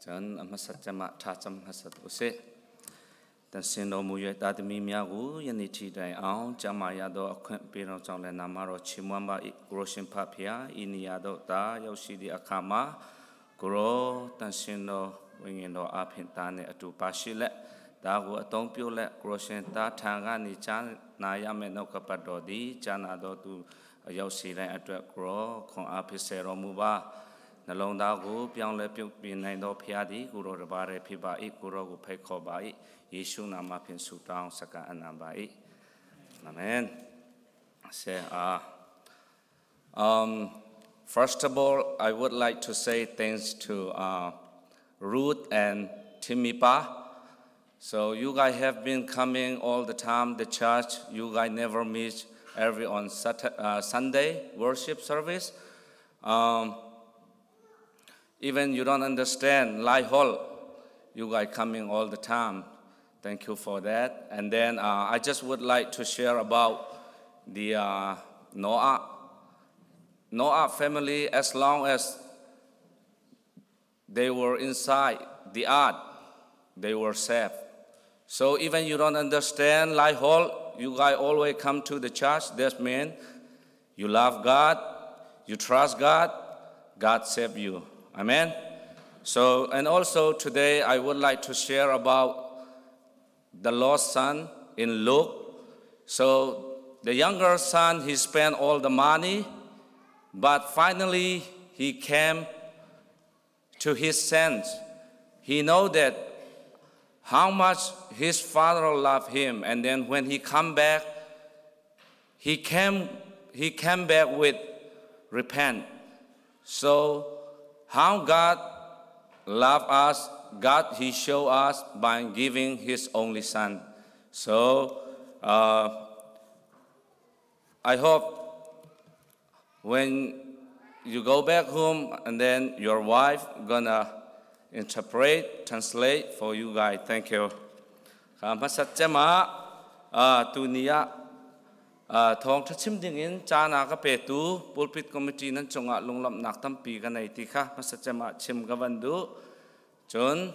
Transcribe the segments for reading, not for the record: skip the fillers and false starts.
Cun a hmasat cem ah tha cam hmasat usih. 但是罗母约达的咪咪乌，印尼期待昂，加玛亚多阿坤比罗张来那马罗奇莫巴伊古罗辛帕皮亚，印尼亚多达尤西的阿卡玛，古罗但是罗维因罗阿平达内阿杜巴西勒，达古阿东标勒古罗辛达ทางกานิจา นายาเมนกปัดดอดีจานาดอตูရောက်စီတဲ့အတွက်ကိုရောခွန်အားဖြစ်စေတော်မူပါနှလုံးသားကိုပြောင်းလဲပြုပြင်နိုင်သောဖျားသည်ကိုရောတပါးတည်းဖြစ်ပါ၏ကိုရောကိုဖိတ်ခေါ်ပါ၏ယေရှုနာမဖြင့်ဆုတောင်းစကားအနံပါ၏အာမင်ဆေအာ First of all, I would like to say thanks to Ruth and Timipa. So you guys have been coming all the time, the church. You guys never miss every on Saturday, Sunday worship service. Even you don't understand Lai Holh, you guys coming all the time. Thank you for that. And then I just would like to share about the Noah. Noah family, as long as they were inside the ark, they were safe. So even you don't understand Lai Holh, you guys always come to the church. That means you love God, you trust God, God save you. Amen. So, and also today I would like to share about the lost son in Luke. So the younger son, he spent all the money, but finally he came to his sense. He know that how much his father loved him, and then when he come back, he came back with repent. So how God loved us, God He showed us by giving His only Son. So I hope when you go back home and then your wife gonna interpret, translate for you guys. Thank you. Hmasat cem ah tuni ah thawngtha chim ding in caan a ka petu pulpit committee nan cungah lunglawmhnak tampi ka nei ti kha hmasat cem ah chim ka van duh. Cun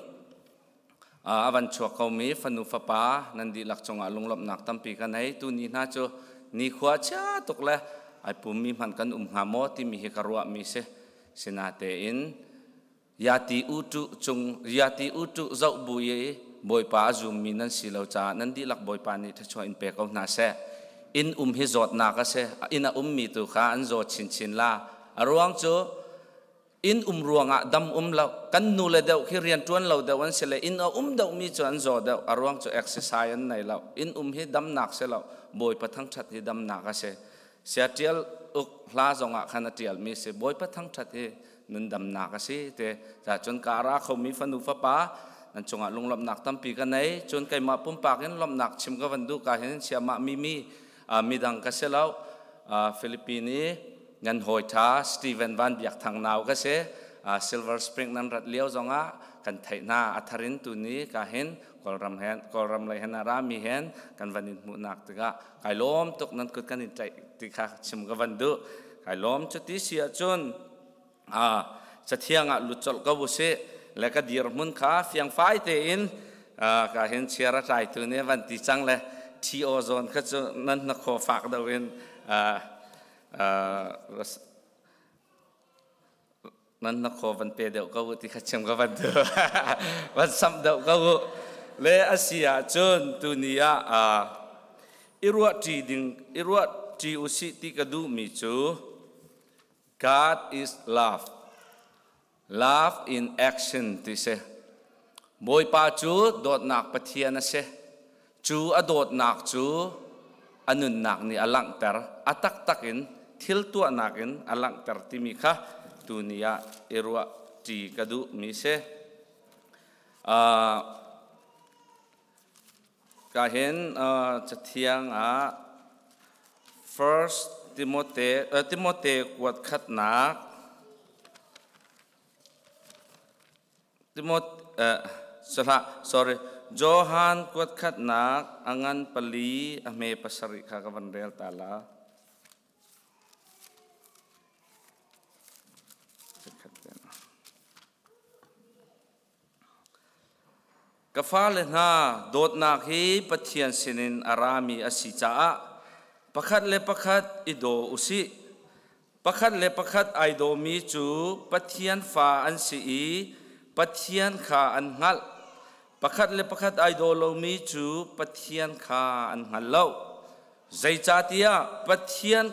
a van chuak komi fanu fapa nan dihlak cungah lunglawmhnak tampi ka nei. Tuni hna cu nikhua chia tuk le ai pummi hmanh kan um hnga maw timi hi ka ruahmi si. Sinatein yati utu cung yati utu zoh bu i Bawipa a zummi nan si lo caah nan dihlak Bawipa nih thluachuah in pe ko hna seh. Inn um hi zawtnak a si. Inn a ummi tu kha an zaw chinchin la. A ruang cu inn um ruangah dam um lo. Kan nu le deuh khi rian ṭuan lo deuh an si le inn a um deuhmi cu an zaw deuh. A ruang cu exercise an nei lo. Inn um hi damnak si lo. Bawipa thangṭhat hi damnak a si. Sia ṭial uk hla zongah khan a ṭialmi si. Bawipa thangṭhat hi nun damnak a si te. Cun ka ra khomi fanu fapa nan cungah lunglawmhnak tampi ka nei. Cun keimah pumpak in lawmhnak chim ka van duh ka hin siamah mimi midang ka si lo. Philippine nan hawi ṭha Steven Van Biak Thang nau ka si. Silver Spring nan rat lio zongah kan theih hna a tharin tu ni ka hin Kawlram hen Kawlram lei hen a rami hen kan van in hmuhnak tikah kai lawm tuk nan kut kan in tlaih ti kha chim ka van duh. Kai lawm cuti si ahcun cathiang ah lut colh ko usih le ka dirhmun kha fiangfai tein ka hin chiar a tlaitu nih van ti cang le TO zone kha cu nan hnakhaw fak deuh in nan hnakhaw van pe deuh ko u ti kha chim ka van duh van samh deuh ko u le a si ahcun tuni ah i ruah ṭi ding i ruah ṭi usih ti ka duhmi cu God is love. Love in action ti si. Bawipa cu dawtnak Pathian a si. Cu a dawtnak cu a nunnak nih a langhter. A taktak in thil tuahnak in a langhter timi kha tuni ah i ruah ṭi ka duhmi si. Ka hin cathiang ah First Timote Timote kuat khatnak Timot sahlah sorry Johan kuat khatnak a ngan 4 a hme 7 kha ka van rel ta la. Ka fale hna, dawtnak hi Pathian sinin a rami a si caah pakhat le pakhat i daw u sih. Pakhat le pakhat ai dawmi cu Pathian fa an si i Pathian kha an hngalh. Pakhat le pakhat ai daw lomi cu Pathian kha an hngal lo. Zeicahtiah Pathian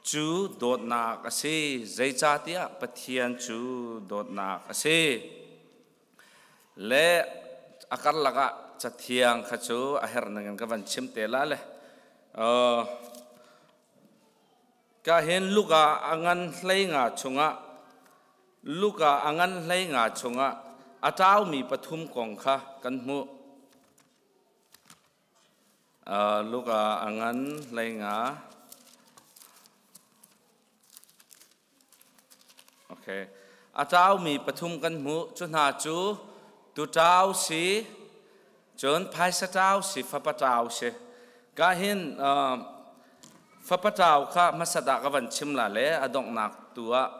cu dawtnak a si. Zeicahtiah Pathian cu dawtnak a si. Le a karlak ah cathiang kha cu a herh ning in ka van chim te la le. Ka hin Luka a ngan 15 chungah Luka a ngan 15 chungah a ṭaumi pathum kong kha kan hmuh. Luka a ngan 15. Okay. A ṭaumi pathum kan hmuh. Cu hna cu tuṭau si, cun phaisa ṭau si, fapa ṭau si. Ka hin fapa ṭau kha hmasat ah ka van chim la le a donghnak tu ah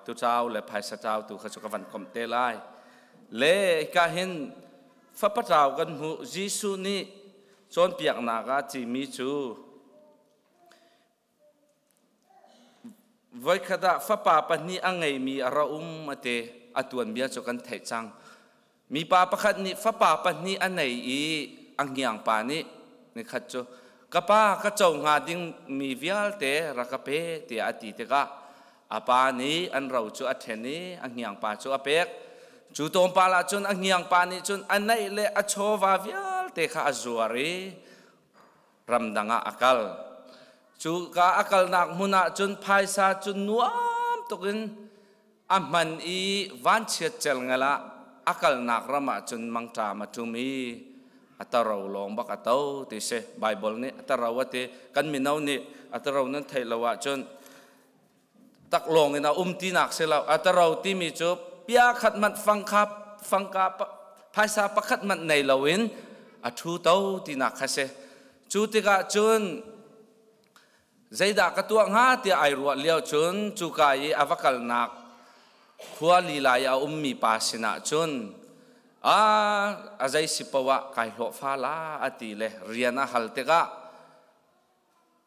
tuṭau le phaisa ṭau tu kha cu ka van komh te lai. Le ka hin fapa ṭau kan hmuh. Jesuh nih cawnpiaknak ah cimi cu Voikhat ah fapa pahnih a ngeimi a ra um a ti. A tuanbia cu kan theih cang. Mipa pakhat nih fapa pahnih a nei i a hniangpa nih nikhat cu ka pa ka co hnga dingmi vialte rak ka pe tiah a ti tikah a pa nih an ro cu a ṭhen i a hniangpa cu a pek. Cu tlawmpal ah cun a hniangpa nih cun a neih le a chawva vialte kha a zuar i ramdang ah a kal. Cu ka a kalnak hmun ah cun phaisa cu nuam tukin a hman i vanchiat celngel ah a kalnak ram ah cun mangṭam a ṭum i a taro lawng bak a to ti si. Bible nih a taro a ti. Kan mino nih a taro nan theih lo ahcun taklawng in a um tinak si lo. A taro timi cu pia khat manh fangkha fangka phaisa pakhat manh nei loin a ṭhu to tinak kha si. Cu tikah cun zeidah ka tuah hnga tiah ai ruah lio cun cuka i a va kalnak khua lila i a ummi pa sinah cun a a zei si poah kai hlawhfa la a ti le rian a hal tikah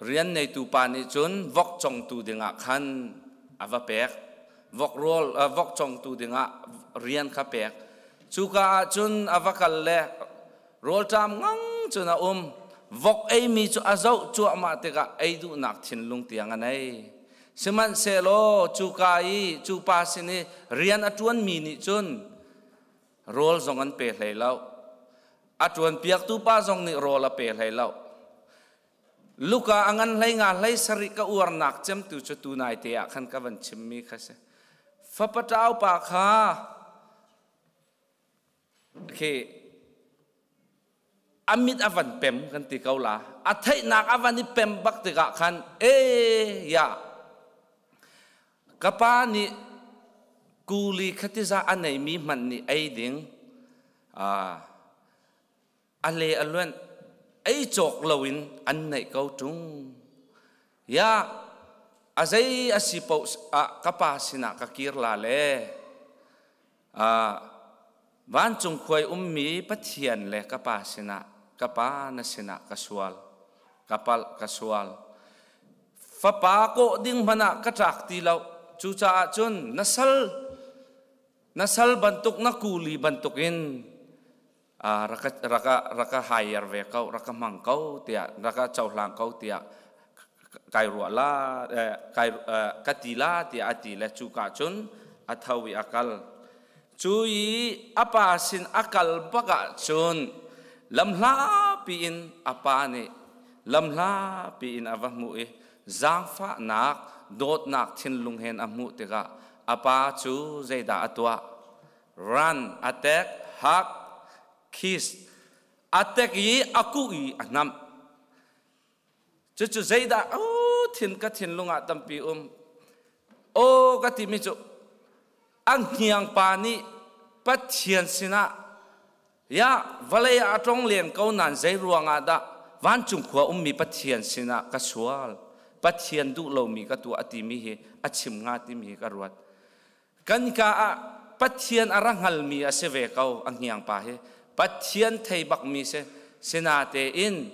rian neitu pa nih cun vok congtu dingah khan a va pek. Vok rawl vok congtu dingah rian kha pek. Cuka ah cun a va kal le rawlṭam ngang cun a um. Vok eimi cu a zoh cuahmah tikah ei duhnak thinlung tiang a nei. Sihmanhsehlaw cuka i cu pa sin i rian a ṭuanmi nih cun rawl zong an pe hlei lo. A ṭuanpiaktu pa zong nih rawl a pe hlei lo. Luka a ngan 15 17 ka uarnak cemtu cu tunai te ah khan ka van chimmi kha si. Fapa ṭau pa kha khi a mit a van pem kan ti ko la. A theihnak a van i pem bak tikah khan e ya ka pa nih kuli khatiza a neimi hmanh nih ei ding a le a luanh ei cawk loin an neih ko ṭung. Ya a zei a si paoh ah ka pa sinah ka kir la le vancung khuai ummi Pathian le ka pa sinah ka pa na sinah ka sual ka palh ka sual fapa kawh ding hmanh ah ka tlak ti lo. Cucaah cun na sal na sal bantuk na kuli bantukin raka raka hire ve ko raka hmang ko tiah raka cohlang ko tiah kai ruah la kai ka ti la tiah a ti le cu ka cun a tho i a kal. Cu i a pa sin a kal bak ah cun lamhla piin a pa nih lamhla piin a va hmuh i zaangfahnak dawtnak thinlung hen a hmuh tikah a pa cu zeidah a tuah? Run, attack, hug, kiss. Attack i a kuh i a hnamh. Cucu zeidah oh thin ka thinlung ah tampi um. Oh ka timi cu ang hniang pa nih Pathian sinah ya vawlei ah a tong len ko nan zei ruangah dah vancung khua ummi Pathian sinah ka sual Pathian duh lomi ka tuah a timi hi a chim hnga timi hi ka ruat. Kan ka ah Pathian a ra hngalmi a si ve ko a hniang pa hi. Pathian thei bakmi si. Sinatein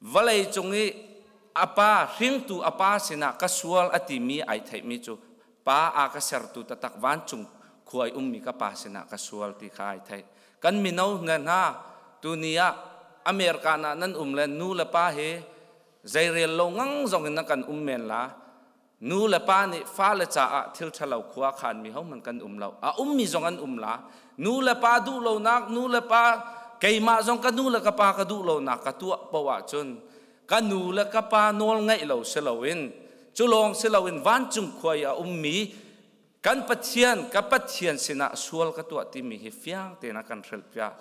vawlei cung i a pa hringtu a pa sinah ka sual a timi ai theihmi cu pa a ka sertu taktak vancung khua i ummi ka pa sinah ka sual ti kha ai theih. Kan mino hna hna tuni ah America ah nan um le nu le pa hi zeirel lo ngang zong in na kan um men la. Nu le pa nih fale caah thil ṭhalo khua khanmi hohmanh kan um lo. A ummi zong an um la. Nu le pa duh lonak, nu le pa keimah zong ka nu le ka pa ka duh lonak ka tuah paoh ahcun ka nu le ka pa nawl ngaih lo si loin cu lawng si loin vancung khua i a ummi kan Pathian ka Pathian sinah sual ka tuah timi hi fiang tein a kan hrilhpiak.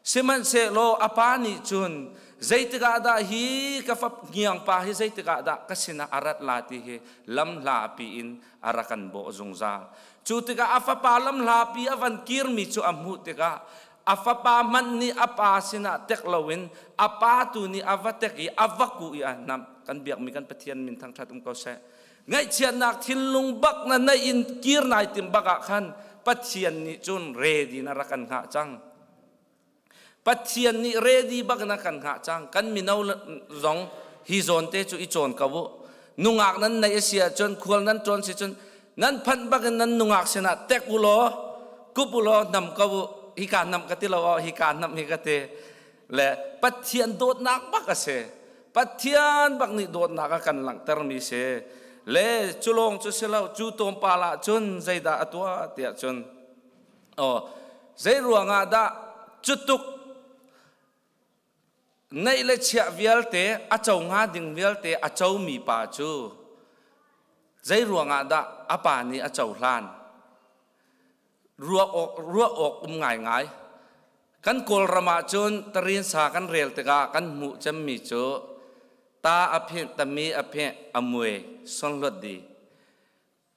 Sihmanhsehlaw a pa nih cun zeitik ah dah hi ka fap hniang pa hi zeitik ah dah ka sinah a rat la ti hi lamhla pi in a rak kan bawh zungzal. Cu tikah a fapa lamhla pi a van kirmi cu a hmuh tikah a fapa hmanh nih a pa sinah tek loin a pa tu nih a va tek i a va kuh i a hnamh. Kan biakmi kan Pathian min thangṭhat um ko seh. Ngaihchiatnak thinlung bak na neih in kir nai tim bak ah khan Pathian nih cun ready na rak kan hngah cang. Pathian nih ready bak na kan hngah cang. Kan mino zong hi zawn te cu i cawn ko u. Nungak nan neih a si ahcun khual nan ṭawn si cun nan phanh bak in nan nungak sinah tek u law kup u law nam ko u. Hika nam ka ti lo aw hika nam hi ka ti. Le Pathian dawtnak bak a si. Pathian bak nih dawtnak a kan langhtermi si. Le cu lawng cu si lo, cu tlawmpal ah cun zeidah a tuah tiah cun aw zei ruangah dah cutuk neih le chiah vialte a co hnga ding vialte a comi pa cu zei ruangah dah a pa nih a cohlan? Ruah awk um ngaingai. Kan Kawlram ah cun tarinsa kan rel tikah kan hmuh cemmi cu ta a pheh tami a pheh a mui sonhluat di.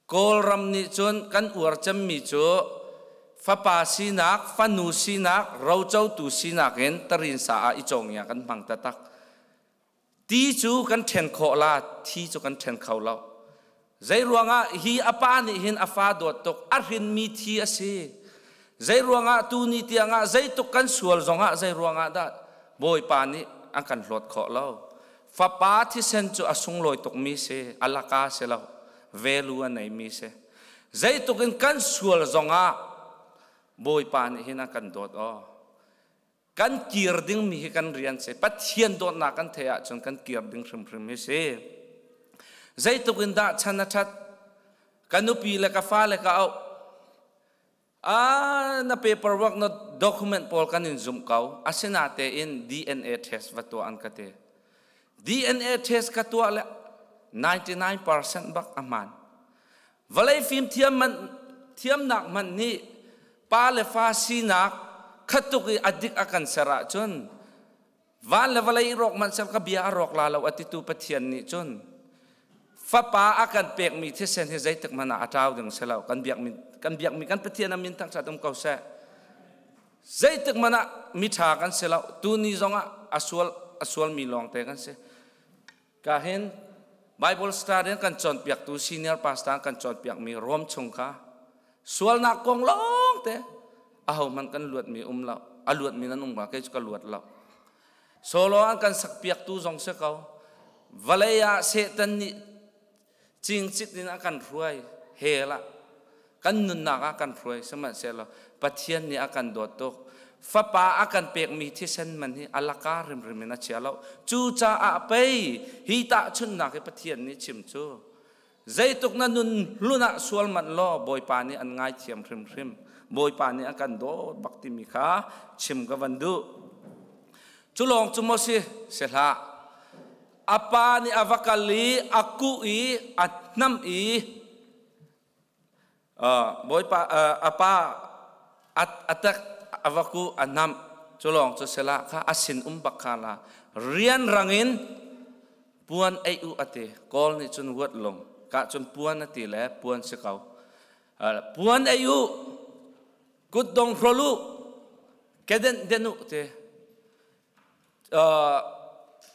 Kawlram nih cun kan uar cemmi cu fapa sinak, fanu sinak, rocotu sinak in tarinsa ah i cawngia kan hmang taktak. Ti cu kan ṭhen khawh la, thi cu kan ṭhen kho lo. Zei ruangah hi a pa nih hin a fa dawt tuk, a hrinmi thi a si. Zei ruangah tu ni tiangah zeituk kan sual zongah zei ruangah dah Bawipa nih a kan hlawt khawh lo. Fapa thisen cu a sunglawi tukmi si, a laka si lo, value a neimi si. Zeituk in kan sual zongah Bawipa nih hin a kan dawt aw. Kan kir dingmi hi kan rian si. Pathian dawtnak kan theih ahcun kan kir ding hrimhrim hi si. Zeitluk in dah chan a ṭhat? Ka nupi le ka fale ka auh. Ah, na paperwork na document pawl kan in zumh ko. Asinatein DNA test va tuah an ka ti. DNA test ka tuah le 99% bak a hmaan. Vawlei fimthiam man thiamnak hmanh nih pa le fa sinak khat tuk i a dik a kan ser ahcun van le vawlei i rawk hmanh sel ka bia a rawk la lo a titu Pathian nih cun fapa a kan pekmi thisen hi zeitik hmanh ah a ṭau ding si lo. Kan biakmi kan biakmi kan Pathian a min thangṭhat um ko seh. Zeitik hmanh ah miṭha kan si lo. Tuni zongah a sual a sualmi lawngte kan si. Ka hin Bible study kan cawnpiaktu senior pastor kan cawnpiakmi Rom chung kha sualnak kong lawng te aho hmanh kan luatmi um lo. A luatmi nan um ma kei cu ka luat lo. Solo an kan sakpiaktu zong si ko. Vawlei ah Satan nih cingcit in a kan hruai hell ah kan nunnak ah kan hruai sihmanhsehlaw Pathian nih a kan dawt tuk. Fapa a kan pekmi thisen man hi a laka rimrim in a chia lo. Cucaah pei hi tahchunhnak hi Pathian nih chim cu zeituk na nun hlun ah sual manh law Bawipa nih an ngaithiam hrimhrim. Bawipa nih a kan dawt bak timi kha chim ka van duh. Cu lawng cu maw si? Si hlah. A pa nih a va kal i a kuh i a hnamh i Bawipa a pa a tek a va kuh a hnamh. Cu lawng cu si lah kha a sin um bak kha la rianrang in puan eih u a ti. Kawl nih cun huat lung kah cun puan a ti le puan si ko. Puan eih u, kutdong hrol u, kedenh den u ti.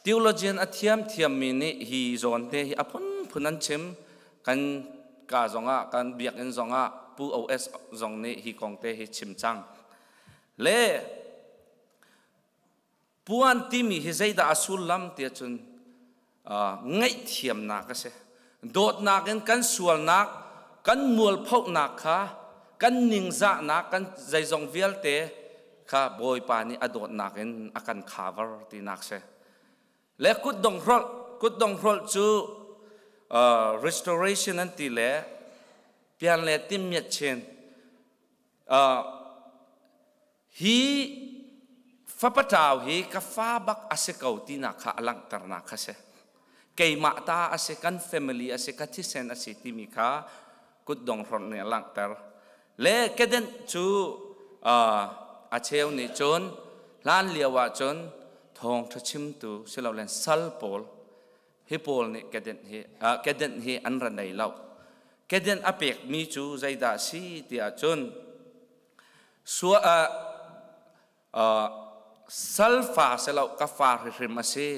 Theologian a thiamthiammi nih hi zawn te hi a phunphun an chim. Kan Hika zongah kan biakinn zongah Pu OS zong nih hi kong te hi chim cang. Le puan timi hi zeidah a sullam tiah cun ngaihthiamnak a si. Dawtnak in kan sualnak, kan mualphonak kha, kan ningzahnak, kan zeizong vialte kha Bawipa nih a dawtnak in a kan cover tinak si. Le kutdonghrolh, kutdonghrolh cu restoration an ti le pian le timmiat chin. Hi fapatau hi ka fa bak a si ko tinak kha a langhternak kha si. Keimah ta a si, kan family a si, ka thisen a si timi kha kutdonghrolh nih a langhter. Le kedenh cu a cheu nih cun hlan lio ah cun thawngṭha chimtu silolen sal pawl hi pawl nih kedenh hi kedenh hi an ra nei lo. Kedenh a pekmi cu zeidah si tiah cun sua salfa silo ka fa hrimhrim a si.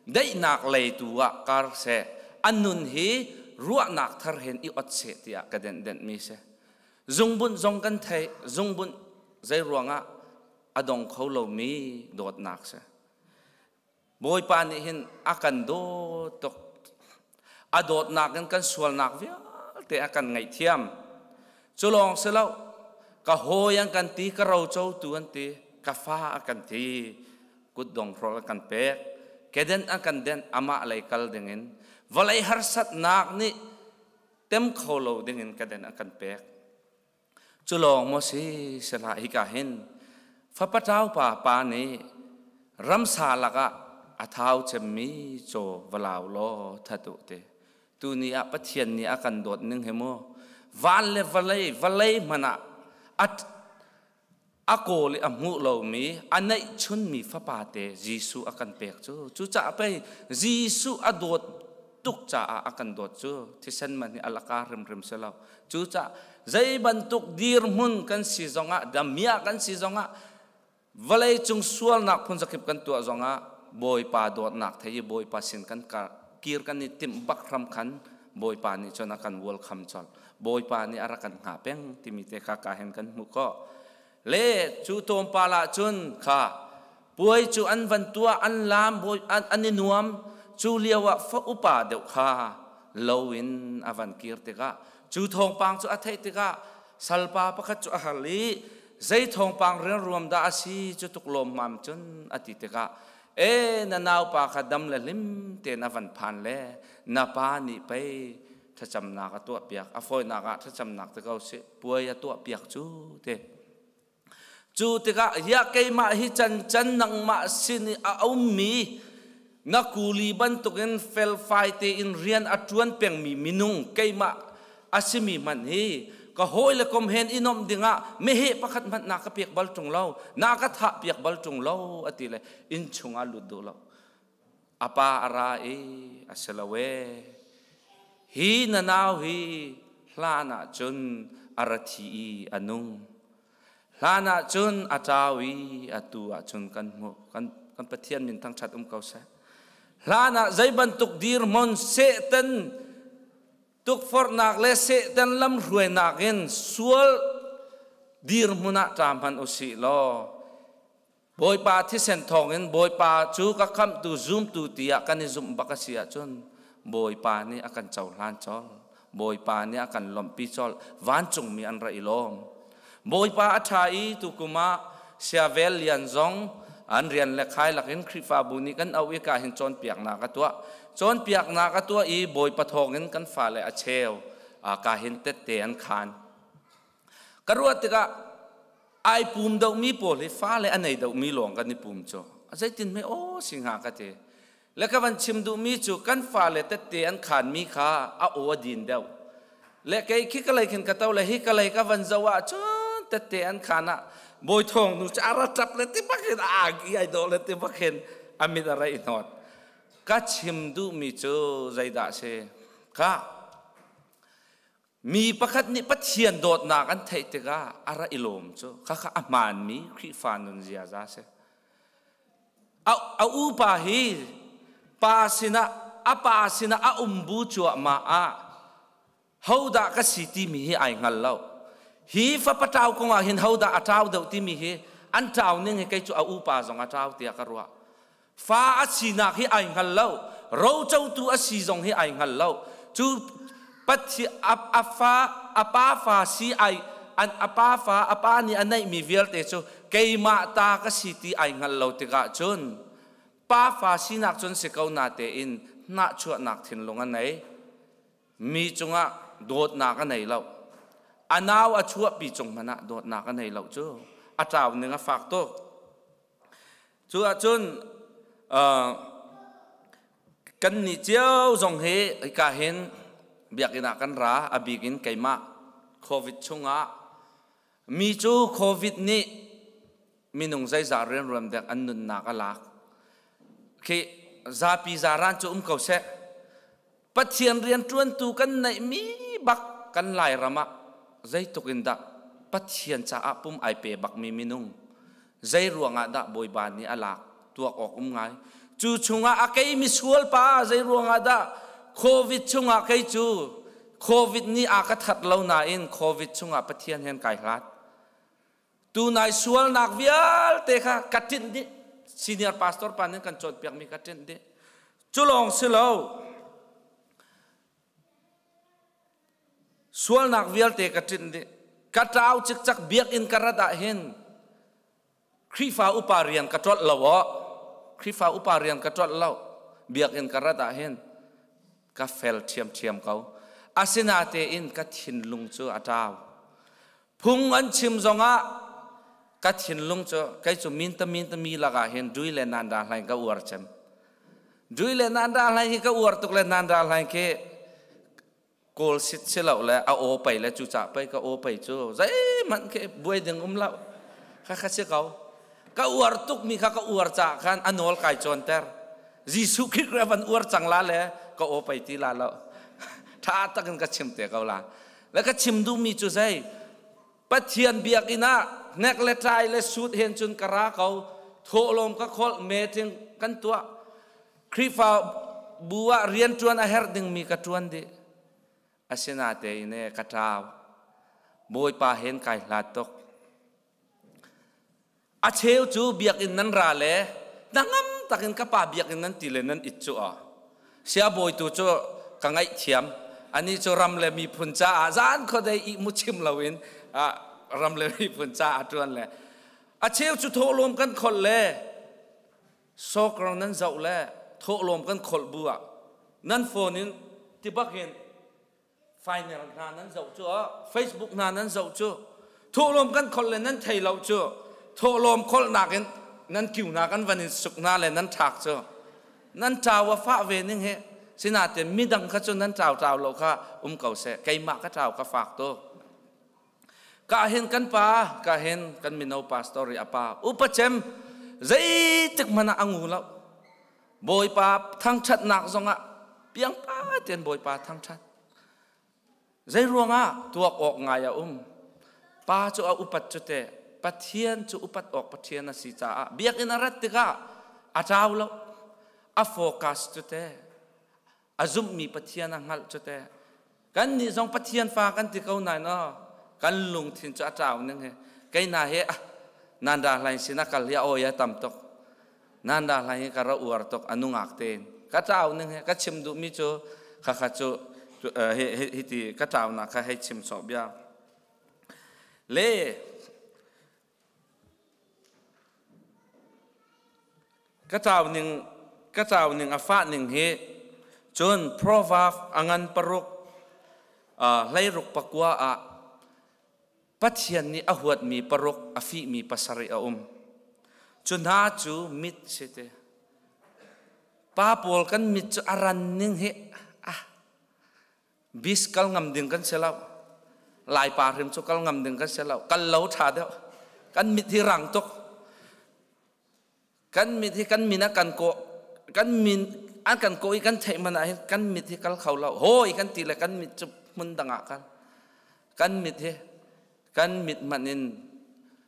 Daihnak lei tu ah kar seh an nun hi ruahnak thar hen i ot seh tiah ka denh denhmi si. Zungbunh zong kan theih. Zungbunh zei ruangah a dong kho lomi dawtnak si. Bawipa nih hin a kan dawt tuk. A dawtnak in kan sualnak vialte a kan ngaihthiam. Cu lawng si lo, ka hawi an kan ti, ka rocotu an ti, ka fa a kan ti, kutdong hrawl a kan pek, keden a kan denh, amah lei kal dingin vawlei harsatnak nih tem kho lo dingin keden a kan pek. Cu lawng maw si sihlah hika hin fapa ṭaupa pa nih ramsa lakah a thau cemmi caw va lau law that u ti. Tuni ah Pathian nih a kan dawt ning hi mu van le vawlei vawlei hmanh ah a kawl i a hmuh lomi a neihchunmi fapa te Jesuh a kan pek cu. Cucaah pei Jesuh a dawt tuk caah a kan dawt cu. Thisen man hi a laka hrimhrim si lo. Cucaah zei bantuk dirhmun kan si zongah, damiah kan si zongah, vawlei cung sualnak phun zakip kan tuah zongah Bawipa dawtnak thei i Bawipa sin kan kir kan i timh bak hram khan Bawipa nih cun a kan welcome colh. Bawipa nih a rak kan hngah peng timi te kha ka hen kan hmuh khawh. Le cu tlawmpal ah cun kha puai cu an van tuah, an laam, an i nuam. Cu lio ah fa upa deuh kha lo in a van kir tikah cu thawngpang cu a theih tikah salpa pakhat cu a hal i zei thawngpang rianruam dah a si cu tuk lawmmam cun a ti tikah e na naupa kha dam le hlim tein a van phan le na pa nih pei thlacamnak a tuah piak, a fawinak ah thlacamnak te ko si, puai a tuah piak cu te. Cu tikah ya keimah hi can can nangmah sin i a ummi na kuli bantukin felfai tein rian a ṭuan pengmi minung keimah a simi hmanh hi ka hawi le kom hen i nomh dingah meheh pakhat hmanh na ka pek bal ṭung lo, na ka thah piak bal ṭung lo a ti le inn chungah lut duh lo. A pa a ra i a si lo ee, hi na nau hi hlan ah cun a ra thi i a nung, hlan ah cun a ṭau i atu ah cun kan hmuh. Kan kan Pathian min thangṭhat um ko seh. Hlan ah zei bantuk dirhmun Satan tukforhnak le Satan lamhruainak in sual dirhmun ah ṭa hmanh u sih law Bawipa thisen thawngin Bawipa cu ka khamhtu zumtu tiah kan i zumh bak a si ahcun Bawipa nih a kan cohlan colh. Bawipa nih a kan lawmhpi colh. Vancungmi an ra i lawm. Bawipa a ṭha i tukum ah Siavel Lian zong an rian le khai lakin Khrihfabu nih kan auh i ka hin cawnpiaknak a tuah. Cawnpiaknak a tuah i Bawipa thawngin kan fale a cheu ka hin tette an khaan. Ka ruah tikah ai pum dohmi pawl hi fale a nei dohmi lawng kan i pum cu zeitin hme aw si hnga ka ti. Le ka van chim duhmi cu kan fale tette an khanmi kha a aw a din deuh. Le kei khi ka lei khin ka to le hi ka lei ka van zoh ah cun tette an khan ah bawi thawng nu cu a ra ṭap le ti bak hin a agi ai dawh le ti bak hin a mit a raih hnawt. Ka chim duhmi cu zeidah si ka Mi pakhat nih Pathian dawtnak an theih tikah a ra i lawm cu khakha a hmaanmi Khrihfa nun ziaza a si. A upa hi pa sinah a pa sinah a um bu cuahmah ah Hodah ka si timi hi ai hngal lo. Hi fapa ṭau kong ah hin hodah a ṭau deuh timi hi an ṭau ning hi kei cu a upa zong a ṭau tiah ka ruah. Fa a sinak hi ai hngal lo. Rocotu a si zong hi ai hngal lo. Cu Pathian a fa a pa fa si ai an a pa fa a pa nih a neihmi vialte cu keimah ta ka si ti ai hngal lo tikah cun pa fa sinak cun si ko na tein hnahchuahnak thinlung a nei. Mi cungah dawtnak a nei lo. A nau a chuahpi cung hmanh ah dawtnak a nei lo cu a ṭau ning a fak tuk. Cu ahcun kan nih cio zong hi hika hin biakinn ah kan ra, a bik in keimah COVID chungah mi cu COVID nih minung zeizah rianruam dek an nunnak a lak. Khi zapi zaran cu um ko seh. Pathian rianṭuantu kan neihmi bak kan Lairam ah zeitluk in dah Pathian caah pum ai pe bakmi minung zei ruangah dah Bawipa nih a lak tuak awk um ngai. Cu chungah a kei misual pa zei ruangah dah COVID chungah kei cu COVID nih a ka that lo nain COVID chungah Pathian hen kai hlat. Tunai sualnak vialte kha ka ṭinh dih. Senior pastor pa nih kan cawnpiakmi ka ṭinh dih. Cu lawng si lo. Sualnak vialte ka ṭinh dih. Ka ṭau cikcak biakinn ka rat ah hin Khrihfa upa rian ka ṭolh lo aw. Khrihfa upa rian ka ṭolh lo. Biakinn ka rat ah hin ka fel ṭhiamṭhiam ko. Asinatein ka thinlung cu a ṭau. Phung an chim zongah ka thinlung cu kei cu min ta mi lakah hin dui le nan ra hlain ka uar cem. Dui le nan ra hlain hi ka uar tuk le nan ra hlain khi kawl sit si lo le a aw pei le cu ca pei ka aw pei cu zeihmanh khi buai ding um lo kha kha si ko. Ka uar tuk mi kha ka uar caah khan a nawl kai cawnter. Jesuh Khrih re van uar cang la le ka aw pei ti la lo. Tha takin ka chim te ko la. Le ka chim duhmi cu zei? Pathian biakinn ah hnek le ṭai le sut hen cun ka ra ko. Thawhlawm ka kholh, meeting kan tuah. Khrihfa bu ah rianṭuan a herh dingmi ka ṭuan dih. Asinatein e ka ṭau. Bawipa hen kai hlat tuk. A cheu cu biakinn nan ra le hnangam takin ka pa biakinn nan ti le nan it cu aw. Siabawi tu cu ka ngaihthiam. Anih cu ram le miphun caah zan khuadei ih mu chim loin ram le miphun caah a ṭuan le a cheu cu thawhlawm kan kholh le soccer nan zoh le thawhlawm kan kholh bu ah nan phone in tibak in final hna nan zoh cu Facebook hna nan zoh cu thawhlawm kan kholh le nan thei lo cu thawhlawm kholhnak in nan kiu hna kan van in suk hna le nan ṭhak cu nan ṭau a fah ve ning he sinain midang kha cu nan ṭau ṭau lo kha um ko seh keimah ka ṭau ka fak tuk ka hin kan pa ka hin kan mino pastor i a pa upa cem zeitik hmanh ah a ngu lo Bawipa thangṭhatnak zongah piangpa tein Bawipa thangṭhat. Zei ruangah tuak awk ngai a um? Pa cu a upat cu teh Pathian cu upat awk Pathian a si caah biakinn a rat tikah a ṭau lo. A focus cu teh a zumhmi Pathian a hngalh cu teh kan nih zong Pathian fa kan ti ko nain aw kan lungthin cu a ṭau ning he kei na he ah nan ra hlain sin a kal hi a awi a tam tuk nan ra hlain hi ka ra uar tuk a nungak tein ka ṭau ning he ka chim duhmi cu khakha cu hi ti ka ṭaunak kha hei chim sawh bia le Ka cau ning ka cau ning a fah ning hi cun Proverb a ngan paruk hleiruk pakua ah Pathian nih a huatmi paruk a fihmi pasarih a um. Cu hna cu mit si te. Pa pawl kan mit cu a ran ning hi ah bis kal ngam ding kan si lo laipa hrim cu kal ngam ding kan si lo kal lo ṭha deuh kan mit hi rang tuk kan mit hi kan min a kan kawh kan min an kan kawh i kan theih man ah hin kan mit hi kal kho lo hawi kan ti le kan mit cu hmun dang ah kal kan mit hi kan mit hmanh in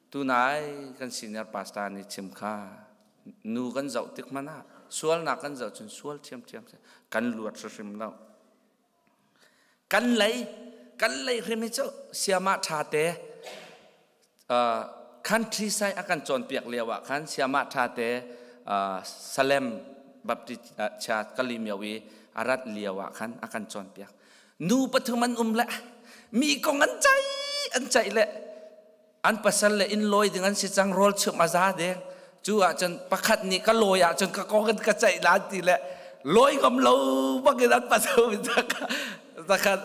tunai kan senior pastor nih chim kha nu kan zoh tik hmanh ah sualnak kan zoh cun sual ṭhiamṭhiam kan luat hrimhrim lo Kan lei. Kan lei hrim hi cu siama ṭha te countryside a kan cawnpiak lio ah khan siama ṭha te Salem Baptist Church Kalimyo i a rat lio ah khan a kan cawnpiak. Nu pathum an um le mi kong an ceih an ceih le an pasal le inn lawi ding an si cang, rawl chumh a za deng. Cu ahcun pakhat nih ka lawi ahcun ka kong in ka ceih lan ti le lawi ngam lo bakin an pathum in zakhat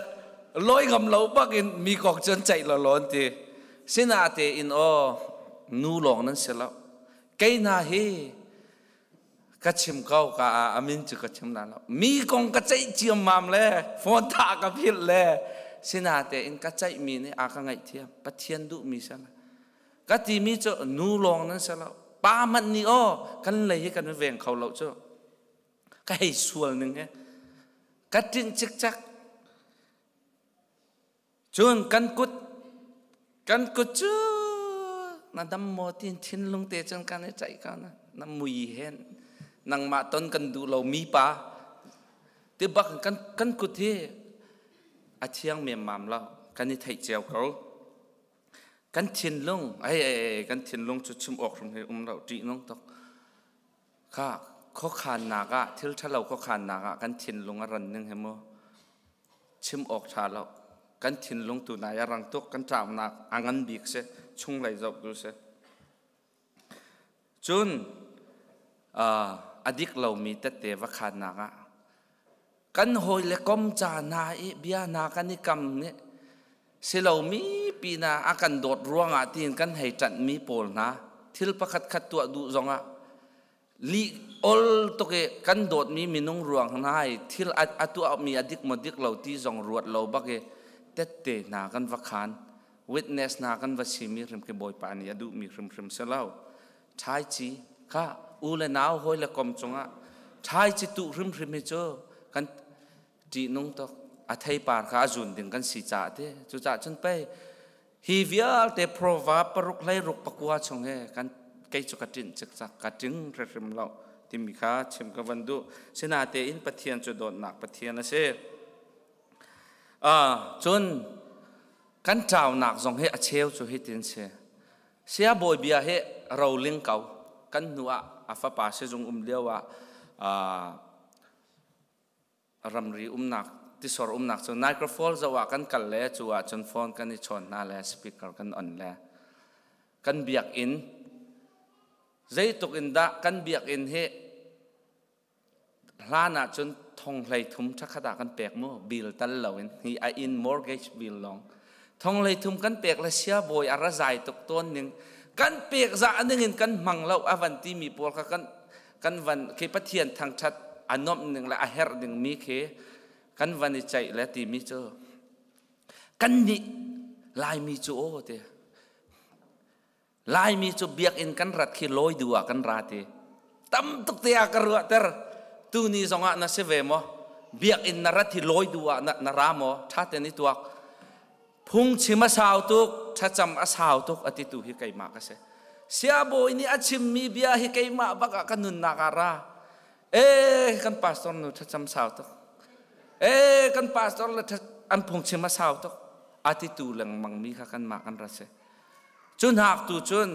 lawi ngam lo bakin mi kong cu an ceih lo lawn ti. Sinate in aw, nu lawng nan si lo, kei hna hi ka chim ko ka amin cu ka chim la lo, mi kong ka ceih ciammam le phone tha ka philh le sinate in ka ceih mi nih a ka ngaihthiam, Pathian duh mi sala ka ti mi cu. Nu lawng nan si lo, pa hmanh nih aw kan lei hi kan veng kho lo cu ka hei sual ning he ka tinh cikcek. Cun kan kut, kan kut cu na dam maw tin thinlung te cun kan i ceih ka na na mui hen nangmah ton kan duh lo mi pa ti bak kan kut hi a thiang memmam lo, kan i theih cio ko. Kan thinlung ai ai, kan thinlung cu chim awk hrim hi um lo, ṭih nung tuk kha. Khuakhannak ah, thil ṭhalo khuakhannak ah kan thinlung a ran ning hi mu chim awk ṭha lo. Kan thinlung tu nai a rang tuk, kan ṭaunak a ngan bik si, chunglei zoh tu si. Cun a dik lomi tette va khannak ah kan hawi le kom ca hna i bia hna kan i kam nih si lomi pina a kan dawt ruangah tiin kan hei ṭanhmi pawl hna thil pakhat khat tuah duh zongah li ol tuk i kan dawtmi minung ruang hna i thil a tuahmi a dik maw dik lo ti zong ruat lo bak i tette hna kan va khan, witness hna kan va simi hrim khi Bawipa nih a duhmi hrimhrim si lo. Ṭhaici kha u le nau, hawi le kom cungah ṭhaici tuh hrimhrim hi cu kan ṭihnung tuk, a theipar kha a zun ding kan si caah ti. Cucaah cun pei hi vialte Proverb 6 16 chung he kan kei cu ka ṭinh cikcak, ka ṭing hrimhrim lo timi kha chim ka van duh. Sinatein Pathian cu dawtnak Pathian a si. Cun kan ṭaunak zong hi a cheu cu hitin si. Sia bawi bia hi roling ko. Kan hnu ah a fapa sizung um lio ah ramri umnak, tisor umnak cu Niagara Falls zoh ah kan kal le cu ah cun phone kan i chawn hna le speaker kan on le kan biakinn zeituk in dah kan biakinn hi hlan ah cun thong 33 ṭhakhat ah kan pek mu, bill tal loin hi a in mortgage bill lawng thong 33 kan pek le sia bawi a ra zai tuk tawn ning, kan pek za ning in kan hmang lo a van ti mi pawl kha kan kan van khi Pathian thangṭhat a nuamh ning le a herh ding mi khi kan van i ceih le ti mi cu kan nih Laimi cu aw te Laimi cu biakinn kan rat khi lawi du ah kan ra ti tam tuk te ah ka ruahter. Tu ni zongah na si ve maw? Biakinn na rat hi lawi du ah na ra maw? Ṭha ten i tuak. Phungchim a sau tuk, thlacam a sau tuk a titu hi keimah ka si. Siabawi nih a chimmi bia hi keimah bak ah ka nunnak ah ra. E, kan pastor nu thlacam sau tuk, e, kan pastor le an phungchim a sau tuk a titu lengmang mi kha kanmah kan ra si. Cu hnak tu cun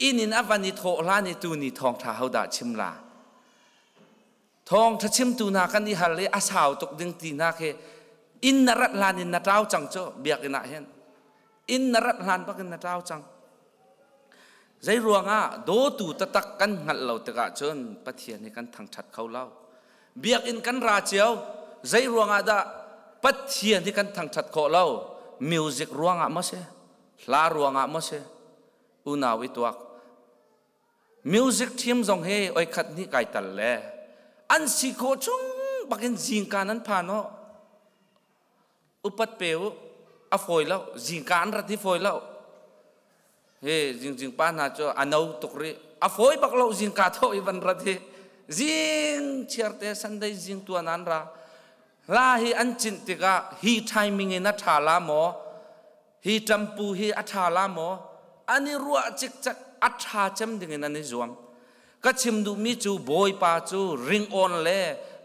inn in a van i thawh hlan i tu ni thawngṭha hodah chim la, thawngṭha chimtu hna kan i hal i a sau tuk ding ti hna khi inn na rat hlan in na ṭau cang cu. Biakinn ah hin inn na rat hlan bak in na ṭau cang. Zei ruangah? Dawtu taktak kan hngalh lo tikah cun Pathian hi kan thangṭhat kho lo. Biakinn kan ra cio, zei ruangah dah Pathian hi kan thangṭhat khawh lo? Music ruangah maw si, hla ruangah maw si? Unau, i tuak. Music team zong hi oi khat hnih kai tal le an si khawh chung bakin zingka nan phan aw, upat pe u. A fawi lo, zingka an rat hi fawi lo. He jingjing pa hna cu a no tuk rih, a fawi bak lo zingka tho i van rat hi. Zing chiar te, Sunday zing tuan an ra, hla hi an cinh tikah hi timing in a ṭha la maw, hi ṭampu hi a ṭha la maw, an i ruah cikcek, a ṭha cem ding in an i zuam. Ka chim duhmi cu Bawipa cu ringawn le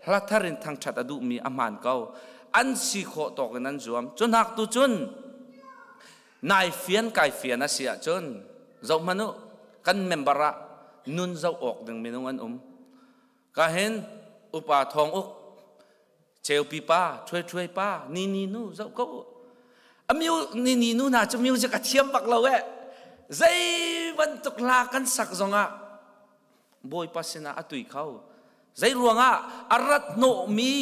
hla thar in thangṭhat a duhmi a hmaan ko. An si khawh tawk in an zuam. Cu hnak tu cun nai fian kai fian a si ahcun zoh hmanh u, kan member ah nun zoh awk ding minung an um. Ka hin upa Thawng Uk, Ceupi pa, Ṭhuai Ṭhuai pa, Ni Ni Nu zoh ko u. A ni ni nu hna cu music a thiam bak lo eh. Zei bantuk hla kan sak zongah Bawipa sinah a tui kho. Zei ruangah a rat hnawhmi,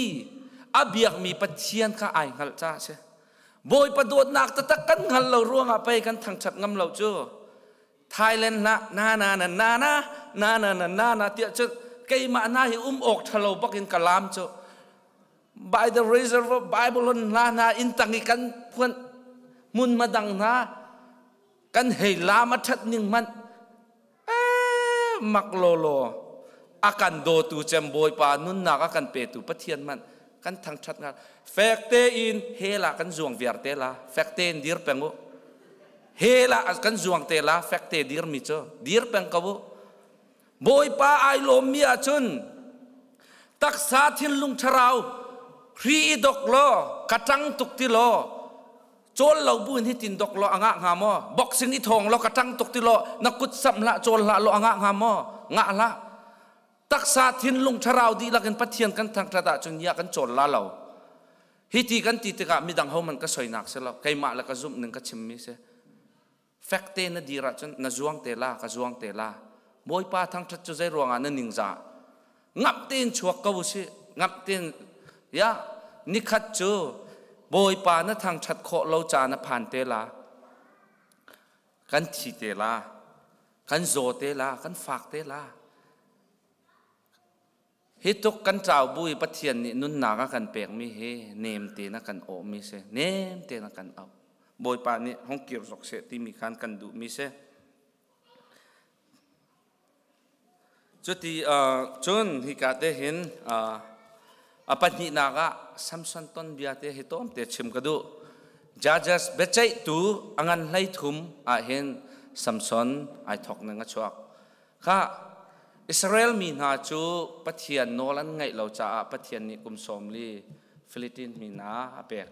a biakmi Pathian kha ai hngalh caah a si. Bawipa dawtnak taktak kan hngalh lo ruangah pei kan thangṭhat ngam lo cu. Thailand hlah na na na na na na na na na na tiah cun keimah na hi um awk ṭhalo bak in ka lam cu. By the reserve of Babylon hla hna inn tang i kan phuan hmun madang hna kan hei lam a ṭhat ning hmanh mak lawlaw a kan dawtu cem Bawipa nunnak a kan petu Pathian hmanh kan thangṭhat ngal. Fek tein hell ah kan zuang viar te la, fek tein dir peng u. Hell ah kan zuang te la. Fek te dir mi cu dir peng ko u. Bawipa ai lawmmi ahcun taksa thinlung thlarau hri i dok law ka ṭang tuk ti law cawl lo bu in hitin dok law a ngah hnga maw? Boxing i thawng law ka ṭang tuk ti law na kut samh hlah, cawl hlah law a ngah hnga maw? Ngah hlah. Taksa thinlung thlarau dihlak in Pathian kan thangṭhat ahcun ya kan cawl la lo. Hiti kan ti tikah midang hohmanh ka soinak si lo, keimah le ka zumh ning ka chimmi si. Fek te na dir ahcun na zuang te la, ka zuang te la. Bawipa thangṭhat cu zei ruangah na ningzah? Ngamh tein chuak ko usih, ngamh tein. Ya, nikhat cu Bawipa na thangṭhat khawh lo ca na phan te la, kan thi te la, kan zaw te la, kan fak te la. Hi tuk kan ṭau bu i Pathian nih nunnak a kan pekmi hi nem tein a kan awhmi si, nem tein a kan auh. Bawipa nih hung kir zok seh timi khan kan duhmi si. Cuti cun hika te hin a pahnihnak ah Samson ton bia te hi tlawmte chim ka duh. Judges biaceihtu a ngan 13 ah hin Samson ai thawk ning a chuak. Khah, Israel mi hna cu Pathian nawl an ngaih lo caah Pathian nih kum 40 Philippine mi hna a pek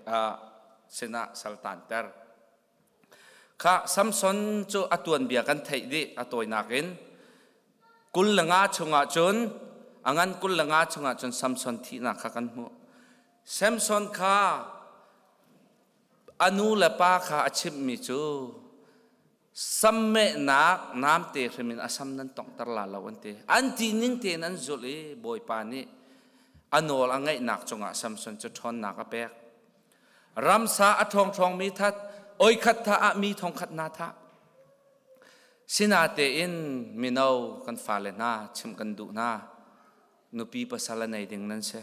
sinah sal taanter. Khah, Samson cu a tuanbia kan theih dih a tawinak in 25 chungah cun a ngan 25 chungah cun Samson thihnak kha kan hmuh. Samson kha a nu le pa kha a chimhmi cu sammehnak namte hrim in a sam nan tonghter la lo an ti. An ti ning tein an zulh i Bawipa nih a nawl a ngaihnak cungah Samson cu ṭhawnnak a pek. Ramsa a ṭhawngṭhawngmi that, oi khat tha ah mi thong khat na thah. Sinatein mino kan fale hna chimh kan duh hna, nupi pasal a nei ding nan si.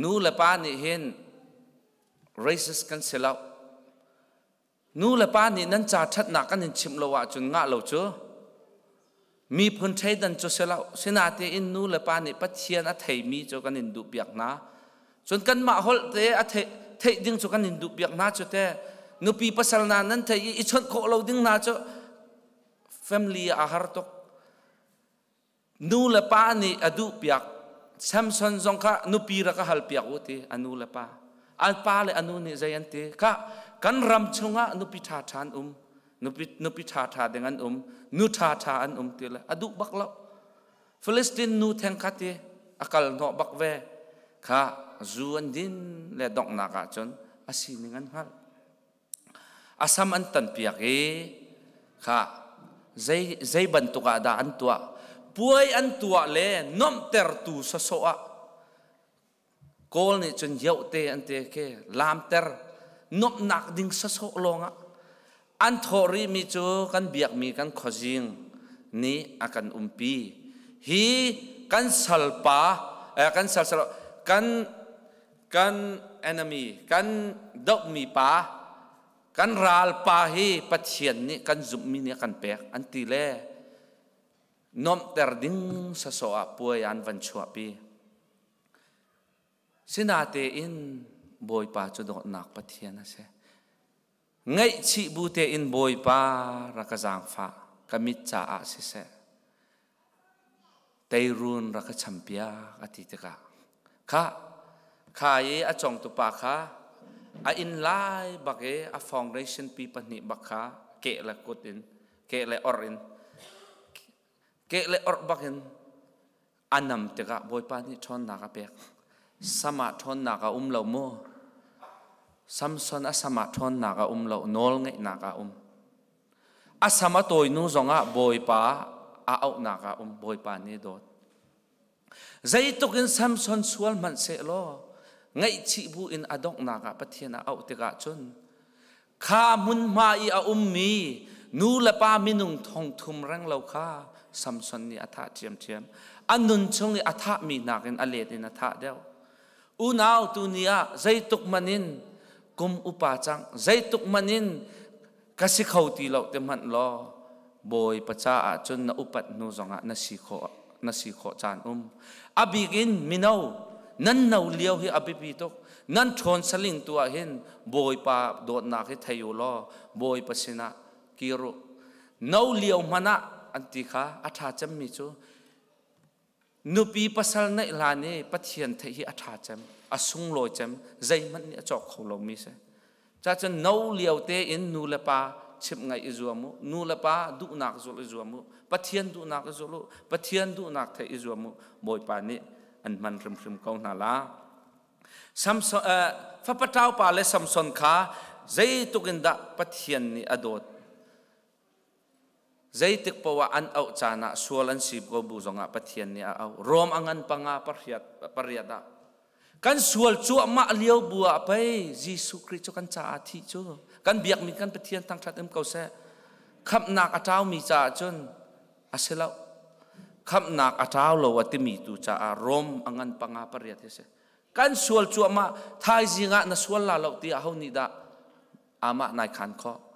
Nu le pa nih hin racist kan si lo. Nu le pa nih nan ca ṭhatnak kan in chimh lo ahcun ngah lo cu miphun thleidan cu si lo. Sinatein nu le pa nih Pathian a theimi cu kan in duhpiak hna. Cun kanmah holh te a theih ding cu kan in duhpiak hna cu te. Nupi pasal hna nan theih i i chawnh khawh lo ding hna cu family ah a har tuk. Nu le pa nih a duhpiak. Samson zong kha nupi rak ka halpiak u ti a nu le pa. An pa le a nu nih zei an ti? Kha kan ram chungah nupi ṭha ṭha an um, nupi nupi ṭha ṭha ding an um, nu ṭha ṭha an um ti le a duh bak lo. Philistine nu theng kha ti a kal hnawh bak ve. Kha zu an din le donghnak ah cun a sining an hngalh. A sam an tanpiak i kha zei bantuk ah dah an tuah? Puai an tuah le nuamhtertu sawsawh ah Kawl nih cun yohte an ti khi laamter nuamhnak ding sawsawh lawngah an thawh rihmi cu kan biakmi kan khuazing nih a kan umpi. Hi kan salpa kan sal kan kan enemy, kan dohmi pa, kan ralpa hi Pathian nih kan zumhmi nih a kan pek an ti le nuamhter ding sasawh ah puai an van chuahpi. Sinatein Bawipa cu dawtnak Pathian a si. Ngaihchih bu tein Bawipa rak ka zaangfah, ka mit caah siseh, teirun rak ka champiak a ti tikah, khah. Kha i a congtu pa kha a inn lai bak i a foundation pi pahnih bak kha keh le kut in keh le orh in keh le orh bak in a nam tikah Bawipa nih ṭhawnnak a pek. Sam ah ṭhawnnak a um lo mu. Samson a sam ah ṭhawnnak a um lo, nawl ngeihnak a um. A sam a tawi nu zongah Bawipa a auhnak a um, Bawipa nih dawt. Zeitluk in Samson sual hmanh sehlaw ngaihchih bu in a donghnak ah Pathian a auh tikah cun kha hmunhma i a ummi nu le pa minung thong thum reng lo kha Samson nih a thah ṭhiamṭhiam. A nun chung i a thahmi nakin a let in a thah deuh. Unau tu ni ah zeitluk man in kum upa cang, zeitluk man in ka si kho ti lo te hmanh law Bawipa caah cun na upat hnu zongah na si khawh na si khawh caan um. A bik in mino nan no lio hi a biapi tuk. Nan ṭhawn saling tu ah hin Bawipa dawtnak hi thei u law Bawipa sinah kir u. No lio hmanh ah an ti kha a ṭha cemmi cu Nupi pasal neih hlan i Pathian theih hi a ṭha cem, a sunglawi cem, zeihmanh nih a cawk kho lomi si. Cacun no lio tein nu le pa chimh ngaih i zuam u, nu le pa duhnak zulh i zuam u, Pathian duhnak i zulh u, Pathian duhnak theih i zuam u, Bawipa nih an hman hrimhrim ko hna la. Samson, fapa ṭaupa le Samson kha zeituk in dah Pathian nih a dawt. Zeitik poah an auh caan ah sual an si ko bu zongah Pathian nih a auh. Rom a ngan panga pariat ah kan sual cuahmah lio bu ah pei Jesuh Khrih cu kan caah thih cu kan biakmi kan Pathian thangṭhat um ko seh. Khamhnak a ṭaumi caah cun a si lo. Khamhnak a ṭau lo a timi tu caah Rom a ngan panga pariat hi si. Kan sual cuahmah thaizing ah na sual la lo tiah ho nih dah amah nai khan khawh.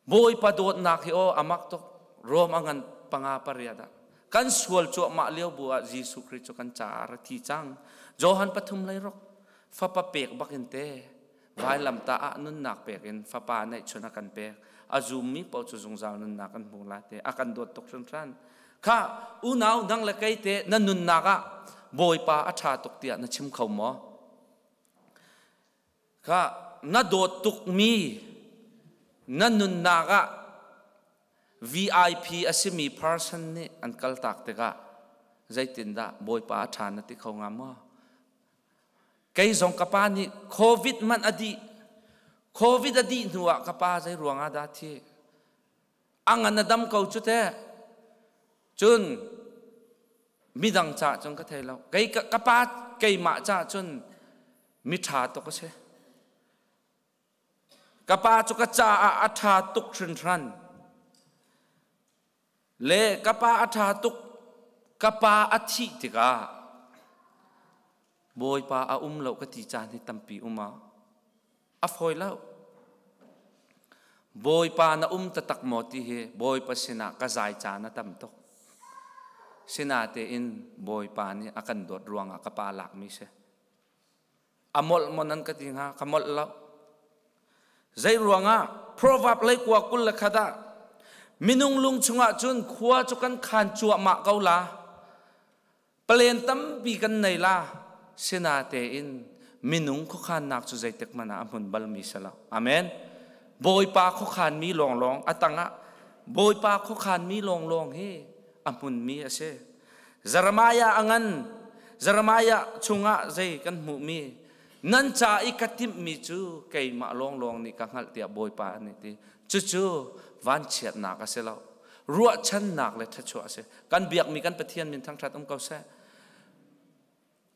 Bawipa dawtnak hi aw amak tuk. Rom a ngan panga pariat ah kan sual cuahmah lio bu ah Jesuh Khrih cu kan caah ra thi cang. Johan pathum lei rok fapa pek bak in te vailam ta ah nunnak pek in fapa neih chun a kan pek. A zummi paoh cu zungzal nunnak an hmu la te a kan dawt tuk hringhran. Kha unau nang le kei te na nunnak ah Bawipa a ṭha tuk tiah na chim kho maw? Kha na dawt tukmi na nunnak ah VIP a simi person nih an kaltak tikah zeitindah Bawipa a ṭha na ti kho hnga maw? Kei zong ka pa nih COVID hmanh a dih. COVID a dih hnuah ka pa zei ruangah dah thi? A ngan a dam ko cu teh. Cun midang caah cun ka thei lo. Kei ka pa keimah caah cun mi ṭha tuk a si. Ka pa cu ka caah a ṭha tuk hringhran. Le ka pa a ṭha tuk, ka pa a thih tikah Bawipa a um lo ka ti caan hi tampi um ah a fawi lo. Bawipa na um taktak maw ti hi Bawipa sinah ka zai caan a tam tuk. Sinatein Bawipa nih a kan dawt ruangah ka pa lakmi si. A molh maw nan ka ti hnga? Ka molh lo. Zei ruangah Proverb lei kua 21 ah minung lung chungah cun khua cu kan khan cuahmah ko la. Palen tampi kan nei la. Sinatein minung khuakhannak cu zeitik hmanh ah a hmun balmi si lo. Amen. Bawipa khuakhanmi lawnglawng a tangah Bawipa khuakhanmi lawnglawng hi a hmunmi a si. Jeremiah a ngan. Jeremiah chungah zei kan hmuhmi nan ca i ka timhmi cu keimah lawnglawng nih ka hngalh tiah Bawipa nih ti. Cucu vanchiatnak a si lo. Ruahchannak le thluachuah a si. Kan biakmi kan Pathian min thangṭhat um ko seh.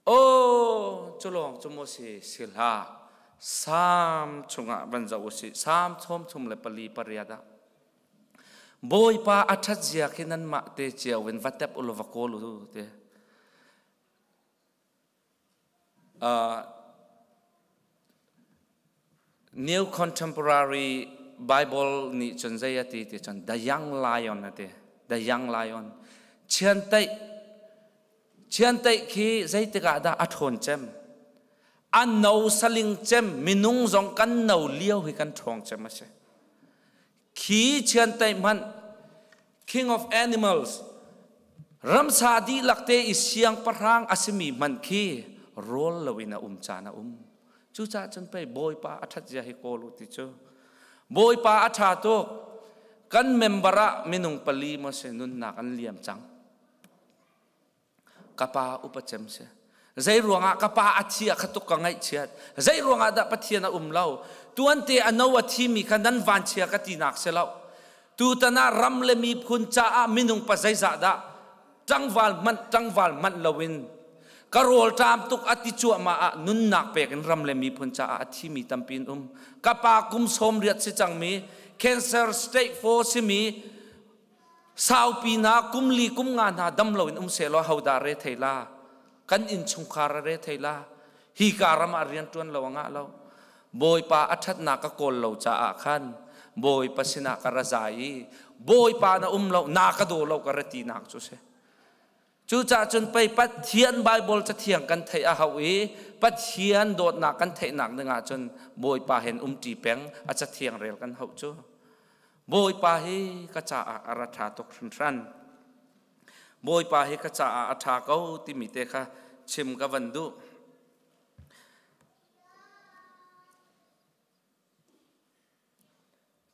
Aw, cu lawng cu maw si si hlah. Salm chungah van zoh u sih. Salm 34 8 ah. Bawipa a ṭhat zia khi nanmah te cio in va tep u law va kawl u ti. New Contemporary Bible nih cun zei a ti ti cun the young lion a ti. The young lion. Chianteih Chianteih khi zeitik ah dah a ṭhawn cem? A no saling cem, minung zong kan no lio hi kan ṭhawng cem a si. Khi chianteih hmanh king of animals ramsa dihlak te i siangpahrang a simi hmanh khi Rawl loin a um caan a um. Cucaah cun pei Bawipa a ṭhat zia hi kawl u ti cu. Bawipa a ṭha tuk. Kan member ah minung pali maw si nunnak an liam cang. Ka pa upa cem si. Zei ruangah ka pa a thi a kha tuk ka ngaihchiat. Zei ruangah dah Pathian a um lo. Tuante a no a thimi kha nan vanchia ka tinak si lo. Tutan ah ram le miphun caah minung pa zeizah dah ṭangval hmanh ṭangval hmanh loin ka rawlṭam tuk a ti cuahmah ah nunnak pek in ram le miphun caah a thimi tampi an um. Ka pa kum 80 si cangmi cancer stage 4 simi saupi hna kum li kum nga hna dam loin um sehlaw hodah re thei la? Kan innchungkhar a re thei la? Hi ka ram ah rian ṭuan lo a ngah lo. Bawipa a ṭhatnak ka kawl lo caah khan Bawipa sinah ka ra zai i Bawipa na um lo, na ka daw lo ka ra tinak cu si. Cucaah cun pei Pathian Baibal cathiang kan theih a hau i Pathian dawtnak kan theihnak dingah cun Bawipa hen umṭi peng a cathiang rel kan hauh cu. Bawipa hi ka caah a ra ṭha tuk hringhran. Bawipa hi ka caah a ṭha ko timi te kha chim ka van duh.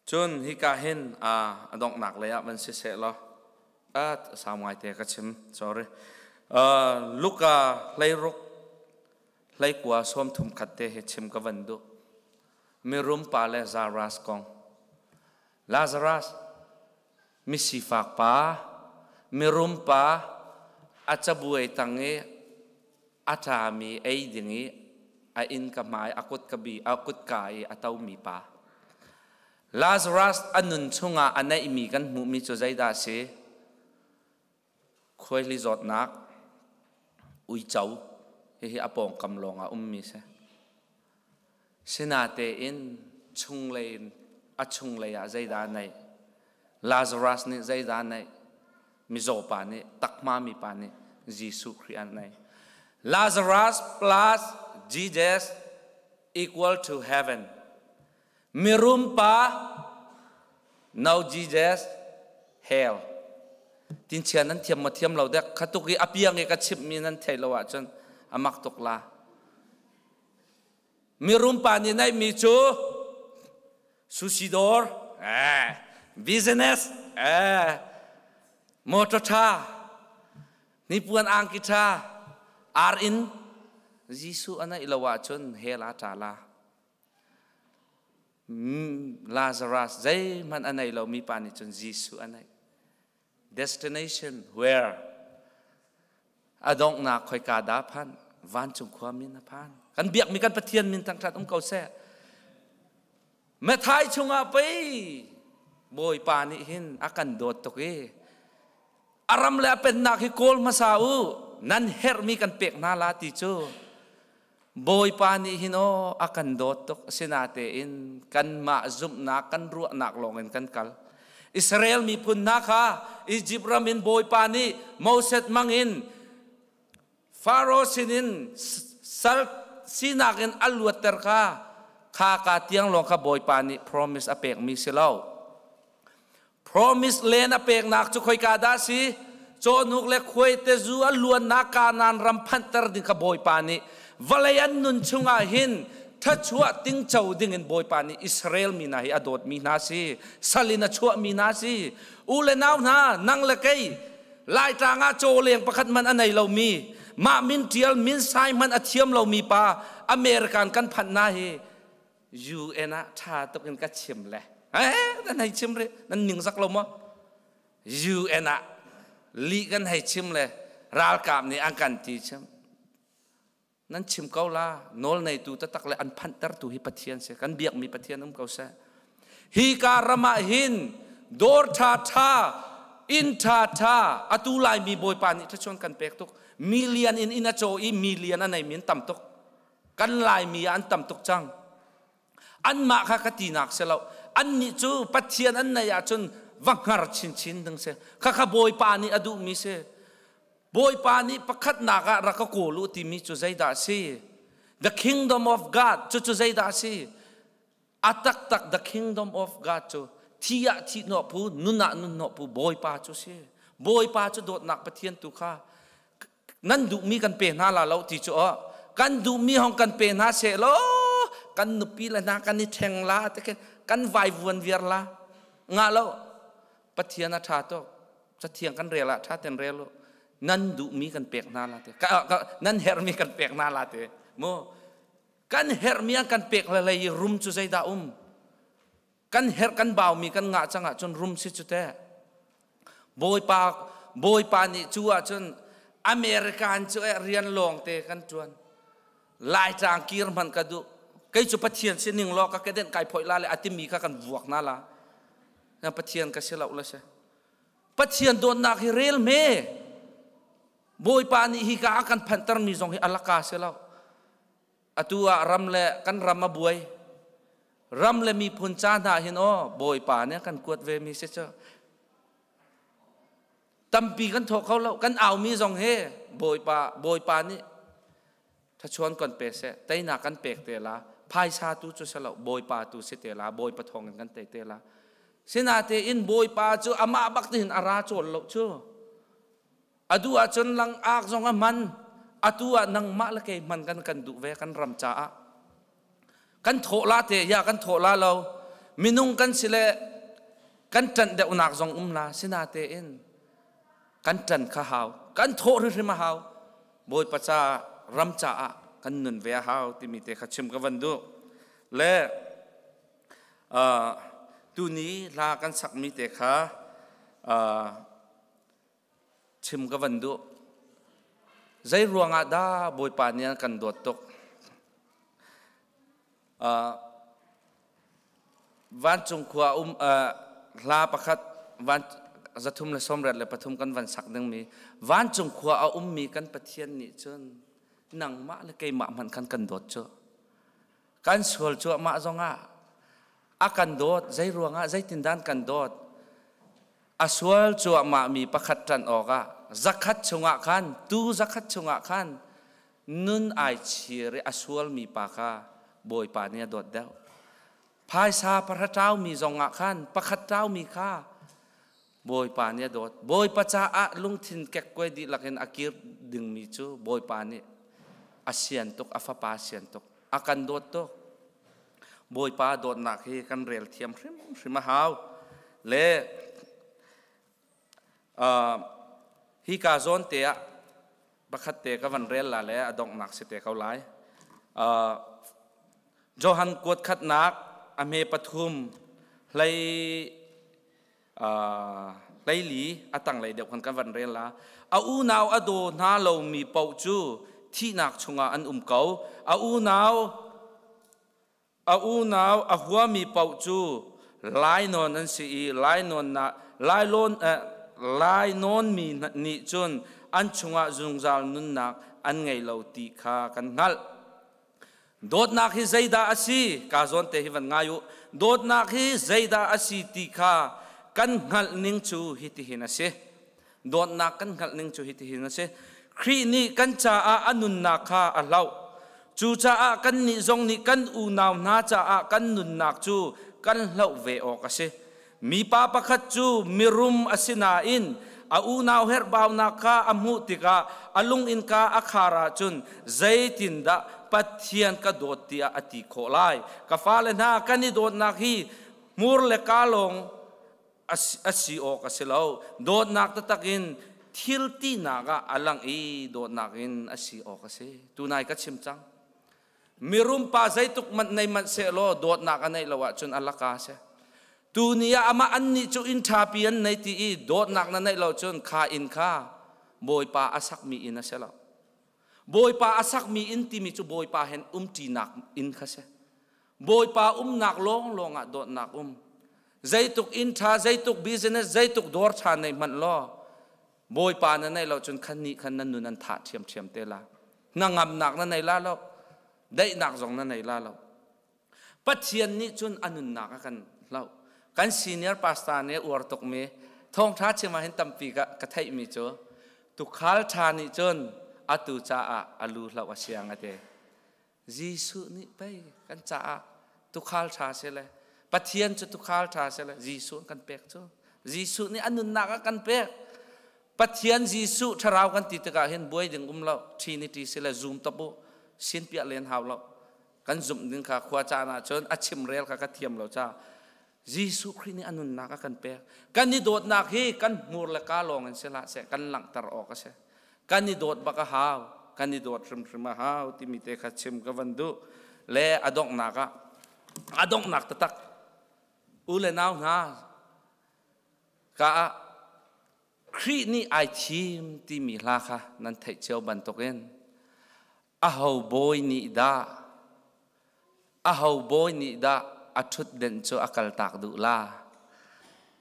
Cun hika hin a donghnak lei ah van si seh law a sau ngaite ka chim, sorry. Luka 16 hlei-kua 30 khat te hi chim ka van duh. Mirum pa le Lazarus kong. Lazarus misifak pa, mirum pa a cabuai tang i a ṭami ei ding i a inn ka hmai a kut ka bi a kutka i a tomi pa. Lazarus a nun chungah a neihmi kan hmuhmi cu zeidah a si? Khuaihli zawtnak, uico, hihi a pawngkam lawngah ummi si. Sinatein chunglei in a chunglei ah zeidah a neih? Lazarus nih zeidah a neih? Mizaw pa nih, takma mi pa nih Jesuh Khrih an neih. Lazarus plus Jesus equal to heaven. Mirum pa no Jesus hell. Tinchia nan thiam maw thiam lo dek kha tuk i a piang i ka chimhmi nan thei lo ahcun a mak tuk la. Mirum pa nih neihmi cu sushi dawr, business, motor tha, hnipuan angki tha, ar in Jesuh a neih lo ahcun hell ah ṭa la. Lazarus zeihmanh a nei lomi pa nih cun Jesuh a neih. Destination where? A donghnak khoika dah phan? Vancung khua min a phan. Kan biakmi kan Pathian min thangṭhat um ko seh. Matthai chungah pei Bawipa nih hin a kan dawt tuk i a ram le a pennak hi kawl hmasa u, nan herhmi kan pek hna la ti cu. Bawipa nih hin aw a kan dawt tuk, asinatein kanmah zumhnak kan ruahnak lawngin kan kal. Israel miphun hna kha Izipt ram in Bawipa nih Moses hmangin Faro sinin sal sinak in a luatter kha kha ka tiang lawng kha Bawipa nih promise a pekmi si lo. Promise land a peknak cu khoika dah si? Cawhnuk le khuaite zu a luannak Kanaan ram phanhter ding kha Bawipa nih vawlei an nun chungah hin thachuah tingco dingin Bawipa nih Israel mi hna hi a dawtmi hna si, sal in a chuahmi hna si. U le nau hna, nang le kei Laitlang ah cawleng pakhat man a nei lomi, mah min ṭial min sai hmanh a thiam lomi pa American kan phanh na hi UN ah ṭha tuk in ka chim le nan hei chim rih, nan ningzak lo maw? UN ah lih kan hei chim le ralkap nih an kan ti chim nan chim ko la. Nawl neitu taktak le an phanhtertu hi Pathian si. Kan biakmi Pathian um ko seh. Hi ka ram ah hin dawr ṭha ṭha, inn ṭha ṭha atu Laimi Bawipa nih ṭhachuan kan pek tuk. Million in inn a caw i million a neimi an tam tuk. Kan Laimi ah an tam tuk cang. Anmah kha ka tinak si lo. Annih cu Pathian an neih ahcun va hngar chinchin ding si. Khakha Bawipa nih a duhmi si. Bawipa nih pakhatnak ah rak ka kawl u timi cu zeidah a si? The kingdom of God cu cu zeidah a si? A taktak the kingdom of God cu thi ah thih hnawh phu, nun ah nun hnawh phu Bawipa cu si. Bawipa cu dawtnak Pathian tu kha nan duhmi kan pe hna la lo ti cu. Kan duhmi hong kan pe hna seh law kan nupi le hna kan i ṭheng la te kan vaivuan viar la. Ngah lo. Pathian a ṭha tuk. Cathiang kan rel ah ṭha ten rel u. Nan duhmi kan pek hna la te. Nan herhmi kan pek hna la te. Mu. Kan herhmi an kan pek le lei i rum cu zeidah um? Kan herh kan baumi kan ngah cang ahcun rum si cu teh. Bawipa Bawipa nih cu ahcun American cu eh rian lawng te kan ṭuan. Laitlang kir hmanh ka duh. Kei cu Pathian sining law ka kedenh kai phoih la le a timi kha kan vuak na la. Na Pathian ka si lo la si. Pathian dawtnak hi rel hme. Bawipa nih hi ka a kan phanhtermi zong hi alaka si lo. Atu ah ram le kan ram a buai. Ram le miphun ca hna hin aw Bawipa nih a kan kuat ve mi si cu. Tampi kan thawh kho lo. Kan aumi zong hi Bawipa Bawipa nih thachuan kan pe seh, teinak kan pek te la. Phaisa tu cu si lo, Bawipa tu si te la, Bawipa thawng in kan tei te la. Sinatein Bawipa cu amah bak hin a ra cawl lo cu. Adu ahcun langak zong a hman. Atu ah nangmah le kei hman kan kan duh ve kan ram caah. Kan thawh la te ya kan thawh la lo. Minung kan si le kan ṭanh deuhnak zong um la sinatein kan ṭan kha hau. Kan thawh hrimhrim a hau. Bawipa ca ram caah kan nun ve a hau timi te kha chim ka van duh. Le tuni hla kan sakmi te kha Chim ka van duh. Zei ruangah dah Bawipa nih a kan dawt tuk? Vancung khua um hla pakhat van 383 kan van sak dingmi vancung khua a ummi kan Pathian nih cun nangmah le keimah hmanh khan kan dawt cu. Kan sual cuahmah zongah a kan dawt. Zei ruangah zeitindan kan dawt? A sual cuahmahmi pakhat ṭanh awkah zakhat chungah khan tuu zakhat chungah khan nun ai chir i a sualmi pa kha Bawipa nih a dawt deuh. Phaisa pahra ṭaumi zongah khan pakhat ṭaumi kha Bawipa nih a dawt. Bawipa caah lungthin kekkuai dihlak in a kir dingmi cu Bawipa nih a sian tuk, a fapa sian tuk, a kan dawt tuk. Bawipa dawtnak hi kan rel thiam hrimhrim a hau. Le hi ka zawn te ah pakhat te ka van rel la le a donghnak si te ko lai. Johan kuat khatnak a hme pathum hlei hleili a tanglei deuh khan kan van rel la. A unau a daw hna lomi paoh cu thihnak chungah an um ko. A unau a huami paoh cu lainawn an si i lainawn na lailawn lainawn mi nih cun an chungah zungzal nunnak an ngei lo ti kha kan hngalh. Dawtnak hi zeidah a si? Ka zawn te hi van ngai u. Dawtnak hi zeidah a si ti kha kan hngalh ning cu hitihin a si. Dawtnak kan hngalh ning cu hitihin a si. Khrih nih kan caah a nunnak kha a hloh. Cucaah kannih zong nih kan unau hna caah kan nunnak cu kan hloh ve awk a si. Mipa pakhat cu mirum a si nain a unau herhbaunak kha a hmuh tikah a lung innka a khar ahcun zeitindah Pathian ka dawt tiah a ti khawh lai? Ka fale hna, kan i dawtnak hi hmur le kaa lawng a si awk a si lo. Dawtnak taktak in thil tinak ah a lang i dawtnak in a si awk a si. Tunai ka chim cang. Mirum pa zeituk manh nei manh sehlaw dawtnak a neih lo ahcun a laka si. Tuni ah amah annih cu inn ṭhapi an nei ti i dawtnak na neih lo cun kha inn kha Bawipa a sakmi inn a si lo. Bawipa a sakmi inn timi cu Bawipa hen umṭinak inn kha si. Bawipa umnak lawnglawng ah dawtnak um. Zeituk inn ṭha, zeituk business, zeituk dawr ṭha nei hmanh law Bawipa na neih lo cun khan nih khan nan nun an thah ṭhiamṭhiam te la. Hnangamnak na nei la lo. Daihnak zong na nei la lo. Pathian nih cun a nunnak a kan hloh. Kan senior pastor nih uar tukmi thawngṭha chim ah hin tampi ka, ka theihmi cu tukhal ṭha nih cun atu caah a lu hloh a siang a ti. Jesuh nih pei kan caah tukhal ṭha si le Pathian cu tukhal ṭha si le Jesuh kan pek cu. Jesuh nih a nunnak a kan pek. Pathian Jesuh thlarau kan ti tikah hin buai ding um lo. Trinity si le zoom top u. Sin piah len hau lo. Kan zumh ding kha khua caan ahcun a chim rel kha ka thiam lo ca. Jesuh Khrih nih a nunnak a kan pek. Kan i dawtnak hi kan hmur le ka lawng in si hlah seh, kan langhter awk a si. Kan i dawt bak a hau, kan i dawt hrimhrim a hau timi te kha chim ka van duh. Le a donghnak ah, a donghnak taktak, u le nau hna, ka ah Khrih nih ai thim timi hla kha nan theih cio bantukin aho bawi nih dah aho bawi nih dah a ṭhutdenh cu a kaltak duh la?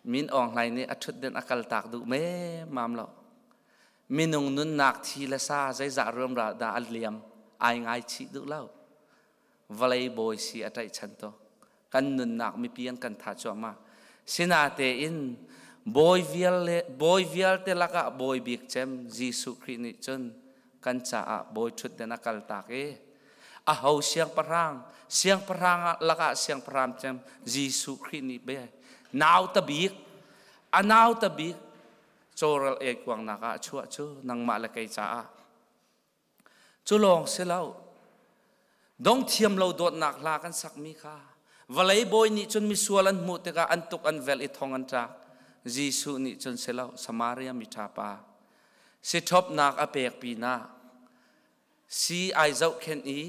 Min Aung Hlaing nih a ṭhutdenh a kaltak duh memmam lo. Minung nunnak thi le sa zeizah ruamra dah a liam ai ngaichih duh lo. Vawlei bawi si a ṭaihchan tuk. Kan nunnak mipi an kan thah cuahmah. Sinatein bawi vial bawi vialte lakah bawi bik cem Jesuh Khrih nih cun kan caah bawi ṭhutden a kaltak i aho siangpahrang siangpahrang lakah siangpahrang cem Jesuh Khrih nih be nauta bik a nauta bik cawral ei kuangnak ah a chuah cu nangmah le kei caah. Cu lawng si lo, dongthiam lo dawtnak hla kan sakmi kha vawlei bawi nih cun misual an hmuh tikah an tuk an velh i thong an tlak. Jesuh nih cun si lo, Samaria miṭha pa siṭhopnak a pek pinah si ai zohkhenh i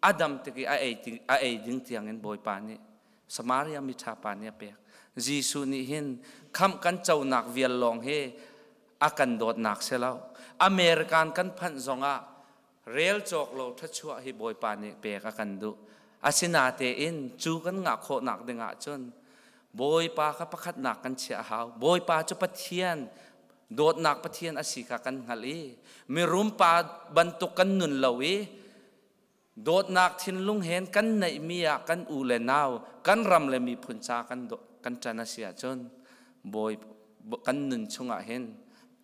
a dam tik i a ei ding tiangin Bawipa nih Samaria miṭha pa nih a pek. Jesuh nih hin khamh kan conak vial lawng hi a kan dawtnak si lo. American kan phanh zongah rel cawk lo thluachuah hi Bawipa nih pek a kan duh. Asinatein cu kan ngah khawhnak ding ahcun Bawipa kha pakhatnak kan chiah a hau. Bawipa cu Pathian dawtnak Pathian a si kha kan hngalh i mirum pa bantuk kan nun lo i dawtnak thinlung hen kan neihmi ah kan u le nau kan ram le miphun ca kan kan ṭan a si ahcun bawi kan nun chungah hin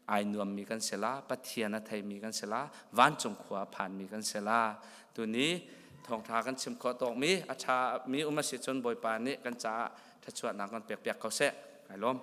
ai nuammi kan si la, Pathian a theimi kan si la, vancung khua a phanmi kan si la. Tuni thawngṭha kan chim khawh tawkmi a ṭha mi um a si cun Bawipa nih kan caah thluachuahnak kan pek piak ko seh. Kai lawm.